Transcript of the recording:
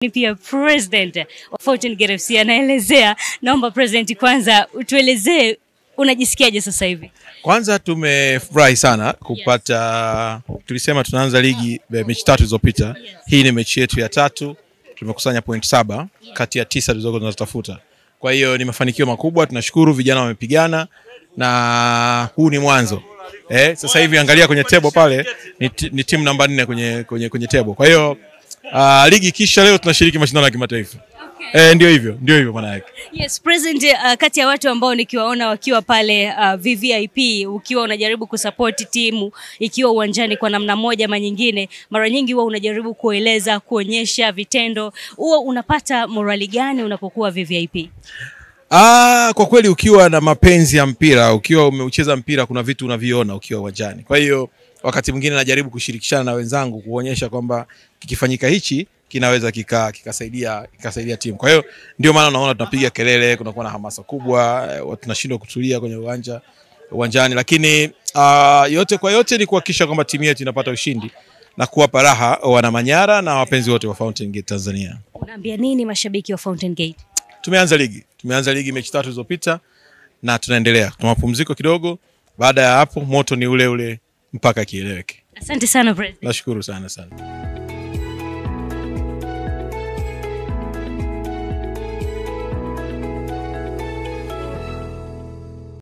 Ni pia president wa Fountain Gate FC anaelezea. Naomba president kwanza utuelezee unajisikiaje sasa hivi? Kwanza tumefurahi sana kupata, tulisema tunaanza ligi mechi 3 zilizopita. Hii ni mechi yetu ya 3. Tumekusanya point 7 kati ya 9 tulizokuwa tunazitafuta. Kwa hiyo ni mafanikio makubwa, tunashukuru vijana wamepigana na huu ni mwanzo. Sasa hivi angalia kwenye table pale ni timu namba 4 kwenye table. Kwa hiyo ligi kisha leo tunashiriki mashindano ya kimataifa. Okay. Ndio hivyo maana yake. Yes, president, kati ya watu ambao nikiwaona wakiwa pale VVIP, ukiwa unajaribu kusupport timu ikiwa uwanjani kwa namna moja ama nyingine, mara nyingi huwa unajaribu kueleza, kuonyesha vitendo. Huwa unapata morali gani unapokuwa VVIP? Kwa kweli ukiwa na mapenzi ya mpira, ukiwa umeucheza mpira, kuna vitu unaviona ukiwa uwanjani. Kwa hiyo wakati mwingine najaribu kushirikishana na wenzangu kuonyesha kwamba kikifanyika hichi kinaweza kikasaidia timu. Kwa hiyo ndio maana unaona tunapiga kelele, kunakuwa na hamasa kubwa, tunashindwa kutulia kwenye uwanjani, lakini yote kwa yote ni kuhakikisha kwamba timu yetu inapata ushindi na kuwapa raha wana Manyara na wapenzi wote wa Fountain Gate Tanzania. Unaambia nini mashabiki wa Fountain Gate? Tumeanza ligi mechi 3 zilizopita na tunaendelea. Tuna mapumziko kidogo, baada ya hapo moto ni ule ule mpaka kieleweke. Asante sana president. Nashukuru sana sana.